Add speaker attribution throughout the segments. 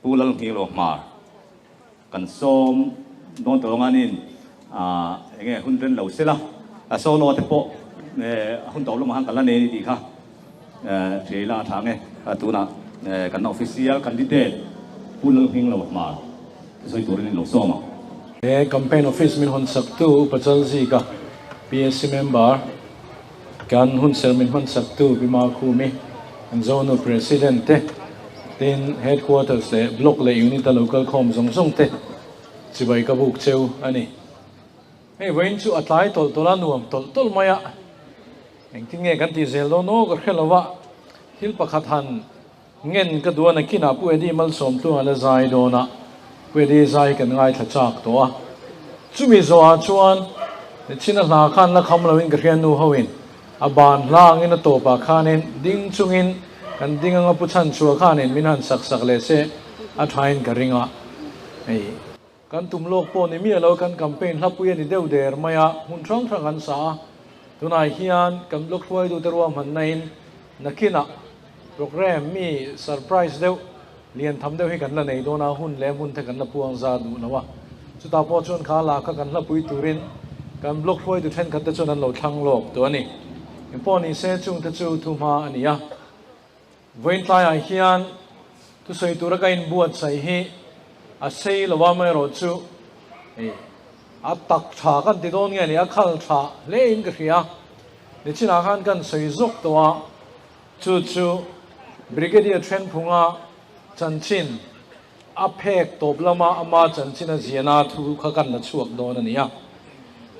Speaker 1: Pu Lalnghilo Hmar kan sawm dawn tawh anganin enge hun ren lo sela a solo te pawh a hun tawh lamah khan kan la nei a ni tih kha hria ila a tha ang e. Tunah kan official candidate Pu Lalnghilo Hmar sawi turin in lo sawm ang.
Speaker 2: He campaign office min hawn sak tu Upa Chalzika, PSC member, kan hunserh min hman sak tu Pi Makhumi, kan Zonu President te, tin Headquarters leh Block leh Unit a lo kal khawm zawng zawng te chibai ka buk cheu a ni. Hei vawiin chu a tlai tawlh tawlh a, nuam tawlh tawlh mai a, engtin nge kan tih zel dawn aw ka hre lo a, thil pakhat han Ngen ka duan a kinah Pu Eddie Malsawmtluang a la zai dawn a, Pu Eddie zai kan ngaithla chak tawh a. Chumi zawhah chuan chhina hla khan la kham loin ka hria nu hoin a ban hla angin a tawpah khanin ding chungin kan ding anga Pu Chhanchhuah khanin min han sak sak leh se a thain ka ring a. Hei. Kan tum lawk pawh ni miah lo kan campaign hlapui a ni deuh der mai a, hmun hrang hrang an sa a. Tunah hian kan blog hruaitute ruahmannain nakinah programme mi surprise deuh, lian tham deuh hi kan la nei dawn a, hun leh hmun te kan la puang za duh lo a. Chutah pawh chuan kha lah kha kan hlapui turin kan blog hruaitu thenkhat te chuan an lo thlang lawk tawh a ni. Engpawh ni se chungte chu thuhma a ni a. Vawiin tlaiah hian thusawi tura ka inbuatsaih hi a sei lo a, amaherawhchu a tak tha kan ti dawn nge ni, a khal tha hle in ka hria. Nichinah khan kan sawi zawk tawh a, chu chu Brigadier Thenphunga chanchin a phek tawp lama ama chanchin a ziana thu kha kan la chhuak dawn a ni a.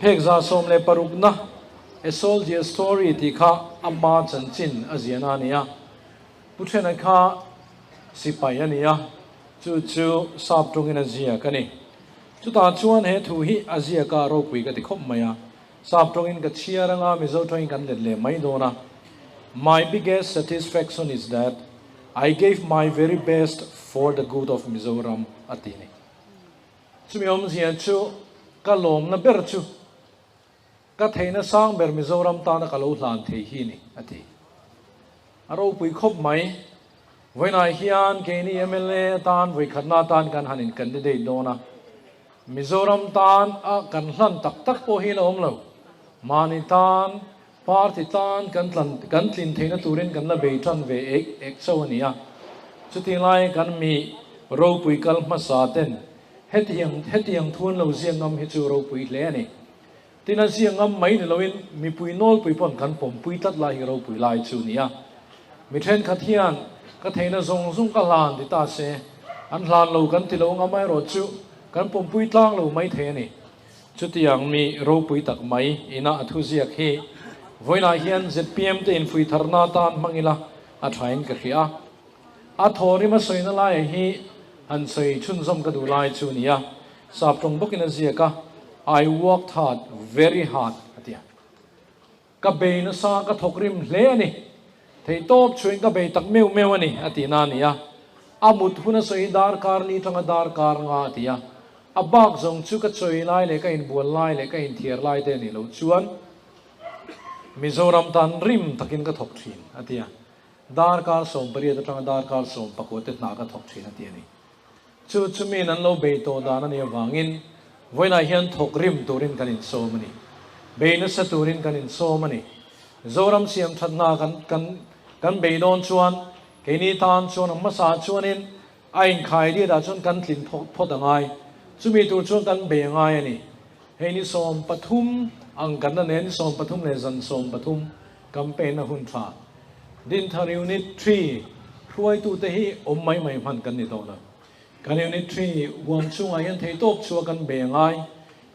Speaker 2: Phek 116na A Soldier Story tih kha ama chanchin a ziana a ni a. Pu Thena kha sipai a ni a, chu chu sap tawngin a ziak a ni. Chutah chuan he thu hi a ziaka ropui ka ti khawp mai a. Sap tawngin ka chhiar anga Mizo tawngin kan let leh mai dawn a. My biggest satisfaction is that I gave my very best for the good of Mizoram a ti ni. Chumi awmzia chu ka lawmna ber chu ka theihna sang ber Mizoram tana ka lo hlan thei hi ni a ti. A ropui khawp mai. Vawiinah hian keini mla atan vawikhatna atan kan han in candidate dawn a. Mizoram tan a kan hlan tak tak pawh hi la awm lo. Mahni tan Party tan kan tlan kan tlin theihna turin kan la bei tan ve ek ek chauh a ni a. Chutih lai kan mi ropui kal hmasa ten hetiang hetiang thu an lo ziak ngam hi chu ropui hle a ni. Tin a ziak ngam mai ni loin mipui nawlpui pawn kan pawmpui tlat lai hi ropui lai chu a ni a. Mi thenkhat hian ka theihna zawng zawng ka hlan ti ta se an hlan lo kan ti lo ngam erawh chu kan pawmpui tlang lo mai thei a ni. Chutiang mi ropui tak mai ina a thuziak hi vawiinah hian zpm te infuih tharna atan hmang ila a thain ka hria a. A thawrim a sawina laia hi han sawi chhunzawm ka duh lai chu nia. Sap tawng bawkin a ziak a, I worked hard, very hard a ti a. Ka bei nasa, ka thawk rim hle a ni. Theihtawp chhuain ka bei tak meuh meuh a ni, a tih na a ni a. A mut hun a sawi darkar li tanga darkar nga a ti a. A bak zawng chu ka chawi lai leh ka inbual lai leh ka inthiar lai te a nih loh chuan Mizoram tan rim takin ka thawk thin, a ti a. Darkar 18 atanga darkar 19 te hna ka thawk thin, a ti a ni. Chu chu miin an lo bei tawh dan a nih avangin vawiinah hian thawk rim turin kan insawm a ni. Bei nasa turin kan insawm a ni. Zoram siam that hna kan kan kan bei dawn chuan keini tan chuan a hmasa chuanin a inkhai diatah chuan kan tlin phawt phawt a ngai. Chumi tur chuan kan bei a ngai a ni. Hei ni 13 ang kan la nei a, ni 13 leh zan 13 campaign a hun tha. Dinthar Unit Three hruaitute hi awm mai mai hman kan ni tawh lo. Kan Unit Three huam chhungah hian theihtawp chhuah kan bei a ngai.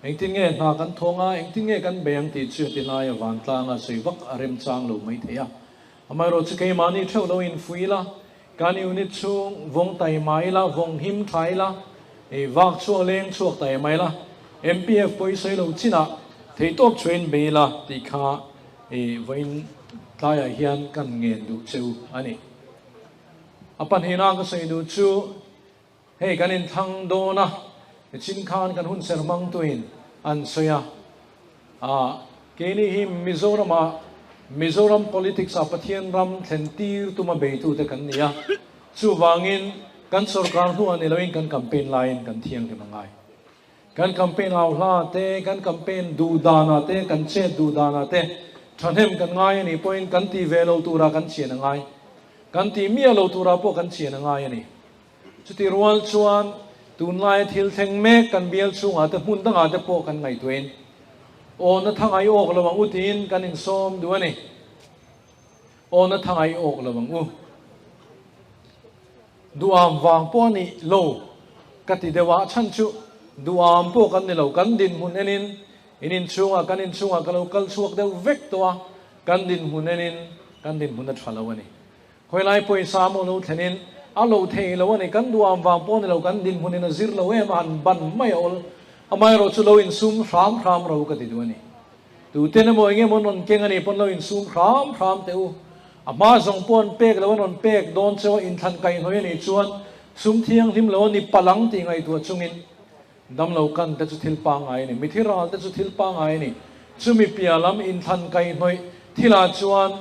Speaker 2: Engtin nge hna kan thawng a, engtin nge kan bei ang tih chu ti laia vantlanga sawi vak a remchang lo mai thei a. Amaherawhchu chu keimahni theuh lo infuih ila, kan unit chhung vawng taima ila, vawng him tha ila, vak chhuak leng chhuak taima ila, MPF pawh i sawi lo chinah theihtawp chhuahin bei ila tih kha Vawiin tlaiah hian kan ngen duh che u a ni. A pahnihna ka sawi duh chu hei kan inthlang dawn a, nichin khan kan hun ser hmangtuin an sawi a, ah keini hi Mizorama Mizoram politics ah Pathian ram thlen tir tuma beitute kan ni a, chuvangin. Kan sorkar hnuah ni loin kan campaign laiin kan thianghlim a ngai. Kan campaign au hla te, kan campaign duh danah te, kan chet duh danah te thahnem kan ngai a nih pawhin kan ti ve lo turah kan chian a ngai. Kan ti miah lo turah pawh kan chian a ngai a ni. Chuti rual chuan tunlaia thil thleng mek kan bial chhungah te hmun dangah te pawh kan ngaihtuahin awna thangai awk lo ang u tiin kan insawm duh a ni. Awna thangai awk lo ang u. Duham vang pawh a nih lo ka ti deuh a, chhan chu duham pawh kan ni lo, kan dinhmun enin in inchhungah kan inchhungah ka lo kal chhuak deuh vek tawh a, kan dinhmun enin kan dinhmun a tha lo a ni. Khawilai pawisa maw lo thlenin a lo thei lo a ni, kan duham vang pawh a ni lo, kan dinhmunin a zir lo em a han ban mai a awl, amaherawh chu lo insum hram hram ro ka ti duh a ni. Tuten emaw eng emaw an rawn keng a nih pawn lo insum hram hram teh u. A hma zawng pawh an pek lo an rawn pek dawn cheu a, inthlan kaihhnawih a nih chuan sum thianghlim lo a ni palang tih ngaihtuah chungin damlo kan te chu thil pangngai a ni, mithi ral te chu thil pangngai a ni. Chumi piah lam inthlan kaihhnawih thilah chuan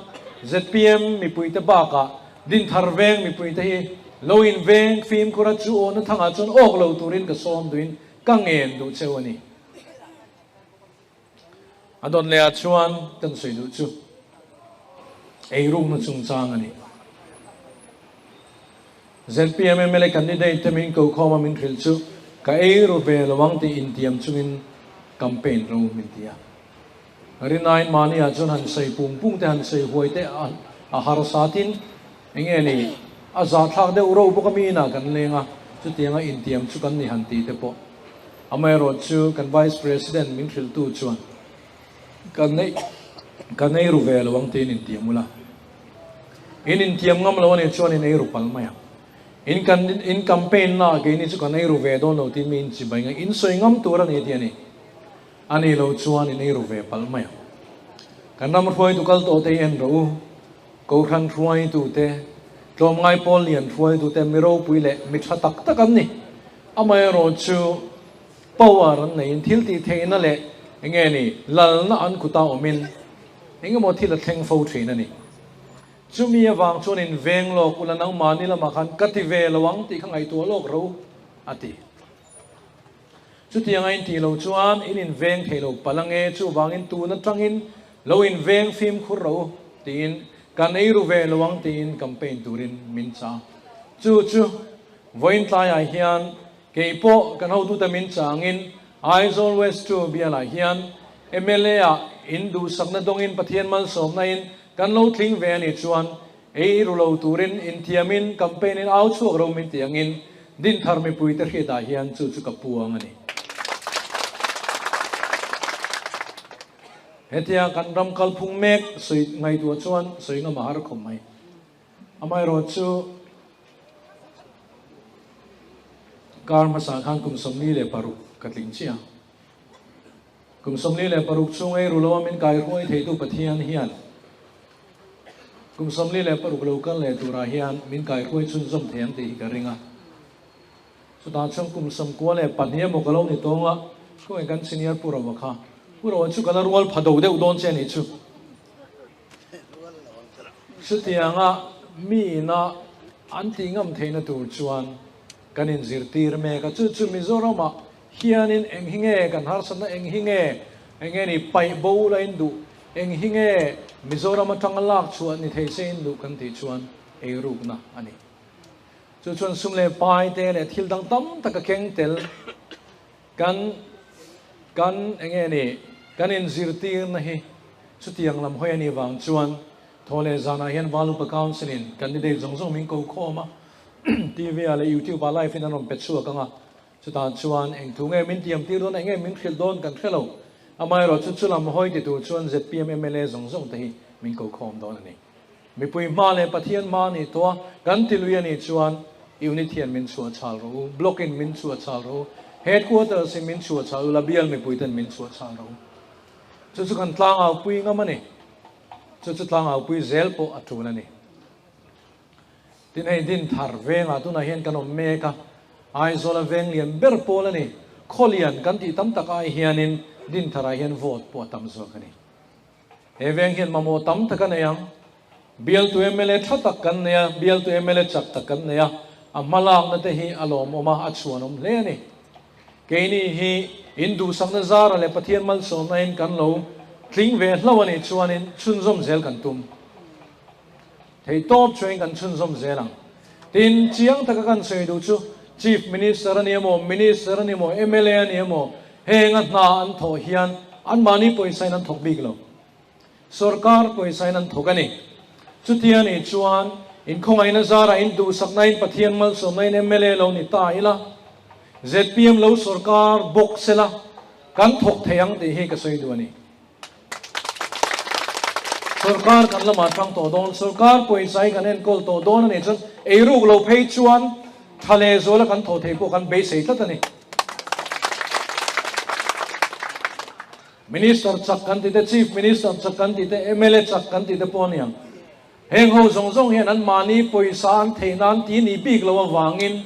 Speaker 2: zpm mipuite bakah Dinthar veng mipuite hi lo inveng fimkhur a chu awhna thangah chuan awk lo turin ka sawm duhin ka ngen duh cheu a ni. A dawt leh ah chuan kan sawi duh chu eirukna chungchang a ni. Zpm mla candidate te min kokhawm a min hrilh chu ka eiru ve lo ang tih intiam chungin campaign ro min ti a. Rinain mahni ah chuan han sawi pung pung te han sawi huai te a harsa tin enge ni a zahthlak deuh ro bawk a mi inah kan leng a, chutianga intiam chu kan ni han tih te pawh Amaherawh chu kan Vice President min hrilhtu chuan ka nei ka nei ru ve lo ang tiin intiam ula. In intiam ngam lo a nih chuan in ei ru pal mai ang. In kan in campaign na ah keini chu kan ei ru ve dawn lo tiin mi in chibai ngai in sawi ngam tur a ni ti a ni. A nih loh chuan in ei ru ve palh mai ang. Kan ram hruaitu kal tawh te hi en rawh u. Kohhran hruaitute, tlawmngai pawl lian hruaitute mi ropui leh mi tha tak tak an ni. Amaherawh chu power an neiin thil tih theihna leh enge ni lalna an kuta awmin engemaw thil a thleng fo thin a ni. Chumi avang chuan in veng lawk ula nangmahni lamah khan ka ti ve lo ang tih kha ngaihtuah lawk ro a ti. Chutianga in tih loh chuan in inveng thei lo palh ange, chuvangin tun atangin lo inveng fimkhur ro tiin kan ei ru ve lo ang tiin campaign turin min chah. Chu chu vawiin tlaiah hian kei pawh kan hotute min changin Aizawl West 2 bialah hian mla ah in duhsakna dawngin Pathian malsawmna in kan lo tling ve a nih chuan Ei ru lo turin inthiamin campaign in au chhuak ro min tih angin Dinthar mipuite hriatah hian chu chu ka puang a ni. Hetia kan ram kalphung mek sawi ngaihtuah chuan sawi ngam a har khawp mai. Amaherawh chu kar hmasa khan kum 46 ka tling chiah. Kum 46 chhung ei ru lo a min kaihruai theitu Pathian hian Kum 46 lo kal leh turah hian min kaihruai chhunzawm thei ang tih hi ka ring a. Chutah chuan kum 92 emaw ka lo ni tawng a, khawngaih kan senior Pu Roa kha. Pu Roa chu ka la rual pha do deuh dawn che a nih chu. Chutianga mi ina an tih ngam theihna tur chuan kan inzirtir mek a, chu chu Mizoramah hianin eng hi nge kan harsatna eng hi nge eng nge ni paih bo la in duh Eng hi nge Mizoram atanga lak chhuah ni thei se in duh kan tih chuan eirukna a ni. Chu chuan sum leh pai te leh thil dang tam tak a keng tel. Kan kan eng nge ni kan inzirtirna hi chutiang lam hawi a nih vang chuan thaw leh zanah hian Valupa Council in candidate zawng zawng min ko khawm a, TV ah leh YouTube ah live in an rawn pe chhuak ang a, Chutah chuan eng thu nge min tiam tir dawn, eng nge min hrilh dawn kan hre lo. Amaherawh chu chulam hawi ti tur chuan zpm mla zawng zawng te hi min ko khawm dawn a ni. Mipui hma leh Pathian hma a nih tawh a, kan ti lui a nih chuan unit hian min chhuah chhal rawh u, block in min chhuah chhal rawh u, headquarters in min chhuah chhal u la, bial mipui ten min chhuah chhal rawh u. Chu chu kan tlangaupui ngam a ni. Chu chu tlangaupui zel pawh a tul a ni. Tin hei Dinthar vengah tunah hian kan awm mek a, Aizawla veng lian ber pawl a ni. Khawlian kan tih tam tak ai hianin Dintharah hian vote pawh a tam zawk a ni. He veng hian mamawh tam tak a nei ang. Bialtu mla tha tak kan nei a, bialtu mla chak tak kan nei a. A hmalakna te hi a lawmawm a, a chhuanawm hle a ni. Keini hi in duhsakna zara leh Pathian malsawmna in kan lo tling ve hlauh a nih chuanin chhunzawm zel kan tum. Theihtawp chuain kan chhunzawm zel ang. Tin, chiang taka kan sawi duh chu Chief Minister a ni emaw, Minister a ni emaw, mla a ni emaw, henga hna an thawh hian anmahni pawisa in an thawk bik lo. Sorkar pawisa in an thawk a ni. Chutia nih chuan inkhawngaihna zarah in duhsakna in Pathian malsawmna in mla lo ni ta ila, zpm lo sorkar bawk sela kan thawk thei ang tih hi ka sawi duh a ni. Sorkar kan lamah tang tawh dawn, sorkar pawisa hi kan enkawl tawh dawn a nih chuan eiruk lo phei chuan tha leh zuala kan thawh thei pawh kan beisei tlat a ni. Minister chak kan tih te, Chief Minister chak kan tih te, mla chak kan tih te pawh a ni ang. Heng ho zawng zawng hian an mahni pawisa an theih nan ti ni bik lo avangin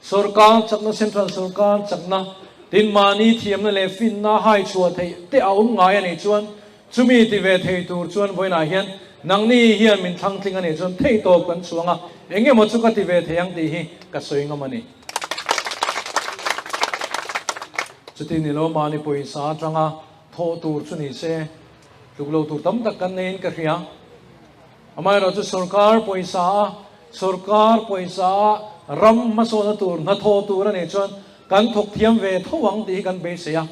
Speaker 2: sorkar chakna, Central sorkar chakna, tin mahni thiamna leh finna hai chhuah theih te a awm ngai a nih chuan chumi ti ve thei tur chuan vawiinah hian nangni hian min thlang tling a nih chuan theihtawp kan chhuang a, eng emaw chu ka ti ve thei ang tih hi ka sawi ngam a ni. Chuti ni lo mahni pawisa atanga thawh tur chu ni se, tluk lo tur tam tak kan neiin ka hria. Amaherawhchu sorkar pawisa a, sorkar pawisa a ram hmasawhna tur hnathawh tur a nih chuan kan thawk thiam ve tho ang tih hi kan beisei a.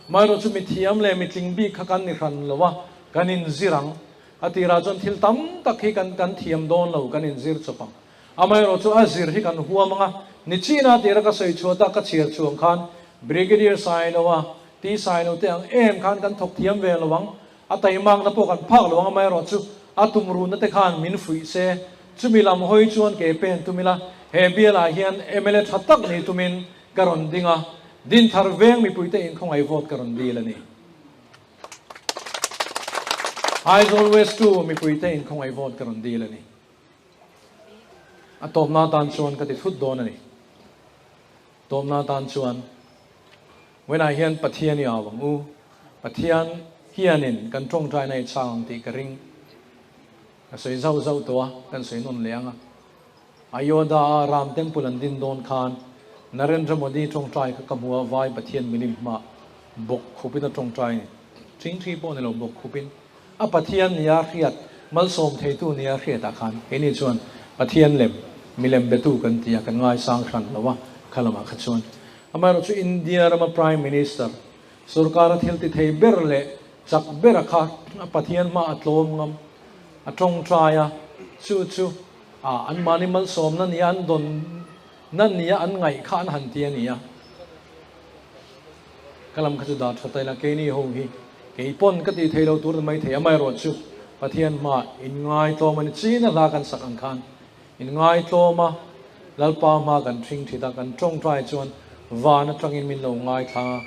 Speaker 2: Amaherawhchu mithiam leh mitling bik kha kan ni hran lo a, kan inzir ang. A tirah chuan thil tam tak hi kan kan thiam dawn lo, kan inzir chawp ang. Amaherawhchu a zir hi kan huam ang a, nichina tira ka sawi chhuah tak ka chhiar chhuang khan Brigadier Sailoa, T Sailo te ang em khan kan thawk thiam ve lo ang, a taimakna pawh kan phak lo ang amaherawhchu a tumruhna te khan min fuih se, chumi lam hawi chuan ke pen tum ila, he bialah hian mla tha tak ni tumin ka rawn ding a, Dinthar veng mipuite inkhawngaih vote ka rawn dil a ni. Aizawl West 2 mipuite inkhawngaih vote ka rawn dil a ni. A tawpna atan chuan ka ti thut dawn a ni. Tawpna atan chuan Vawiinah hian Pathian i au ang u. Pathian hianin kan tawngtaina i chhang ang tih ka ring. Ka sawi zauh zauh tawh a, kan sawi nawn leh ang a. Ayodha a Ram Temple an din dawn khan Narendra Modi tawngtai kha ka hmu a, vai Pathian milim hma bawk khupin a tawngtai a ni. Thingthi pawh ni lo bawk khupin. A Pathian nia hriat, malsawm theitu nia hriatah khan keini chuan Pathian lem, milem betu kan ti a, kan ngaisang hran lo a, kha lamah kha chuan. Amaherawhchu India rama Prime Minister, sorkara thil ti thei ber leh chak bera kha a Pathian hma a tlawm ngam, a tawngtai a, chu chu a anmahni malsawmna nia an dawn na nia an ngaih kha an han ti a ni a. Ka lam kha chu dah tha ta ila, keini ho hi kei pawn ka tih theih lo tur ni mai thei, amaherawh chu Pathian hmaah inngai tlawm a ni, china hla kan sak ang khan inngai tlawm a, Lalpa hma kan thing thit a, kan tawngtai chuan van atangin min lo ngaithla a,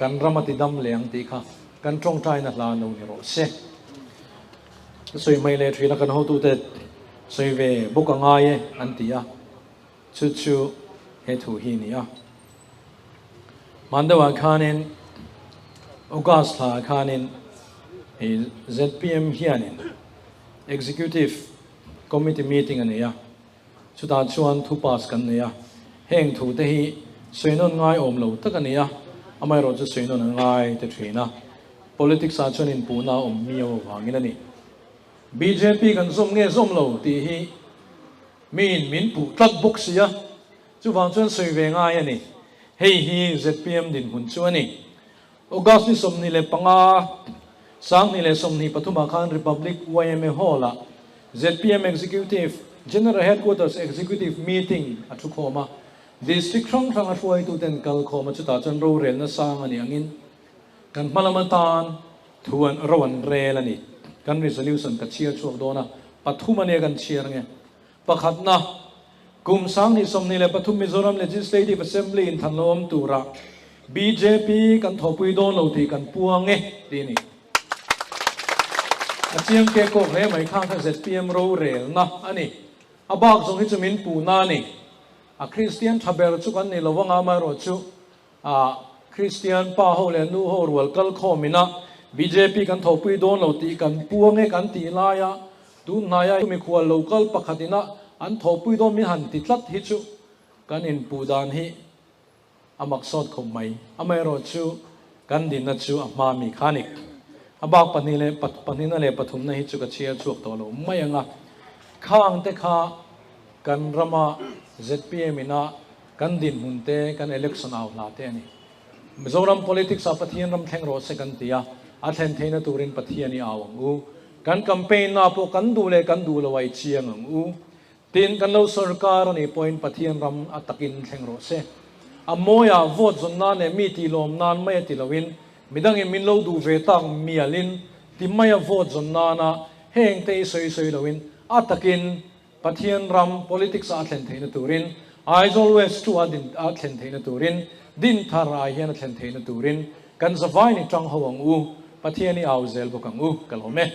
Speaker 2: kan ram a ti dam leh ang tih kha kan tawngtaina hla lo ni rawh se. Ka sawi hmai leh thin a, kan hotute sawi ve bawk a ngai e an ti a. Chu chu he thu hi a ni a. Hman deuhah khanin August thlaah khanin hei zpm hianin Executive Committee meeting a nei a, chutah chuan thu pass kan nei a. Heng thu te hi sawi nawn ngai awm lo tak a ni a, amaherawhchu sawi nawn a ngai te thin a. Politics ah chuan inpuhna a awm miau avangin a ni. Bjp kan zawm nge zawm lo tih hi Miin min puh tlat bawk si a, chuvang chuan sawi ve ngai a ni. Hei hi zpm dinhmun chu a ni. August ni 25, 2023 ah khan Republic yma Hall ah zpm Executive, General Headquarters Executive Meeting a thu khawm a. District hrang hrang a hruaituten kal khawm a, chutah chuan rorelna sang a nih angin kan hma lam atan thu an ro an rel a ni. Kan resolution ka chhiar chhuak dawn a, pathum a nia kan chhiar nge. Pakhatna, kum 2023 Mizoram Legislative Assembly in than lo awm tura bjp kan thawhpui dawn lo tih kan puang e tih a ni. A chiang ke kawk hle mai khang kha zpm rorelna a ni. A bak zawng hi chu min puhna a ni. A Kristian tha ber chu kan ni lo anga amaherawhchu A Kristian pa ho leh nu ho rual kal khawm ina bjp kan thawhpui dawn lo tih kan puang e kan tih laia tun hnaia mikhual lo kal pakhat ina an thawhpui dawn min han ti tlat hi chu. Kan inpuh dan hi a mak sawt khawp mai. Amaherawhchu, kan dinna chu a hma mi kha a ni. A bak pahnih leh pahnihna leh pathumna hi chu ka chhiar chhuak tawh lo mai ang a. Khang te kha kan rama zpm ina kan dinhmun te, kan election au hla te a ni. Mizoram politics ah Pathian ram thleng rawh se kan ti a, a thlen theihna turin Pathian i au ang u. Kan campaign na pawh kan duh leh kan duh lo a i chiang ang u. Tin, kan lo sorkar a nih pawhin Pathian ram a takin thleng rawh se. A mawiah vote zawn nan leh mi tih lawm nan mai a ti loin midangin min lo duh ve tak mialin ti maia vote zawn nana heng te i sawi sawi loin a takin Pathian ram politics ah a thlen theihna turin Aizawl West chu a din a thlen theihna turin din thar ah hian a thlen theihna turin kan zavai ni tang ho ang u, Pathian i au zel bawk ang u, ka lawm e.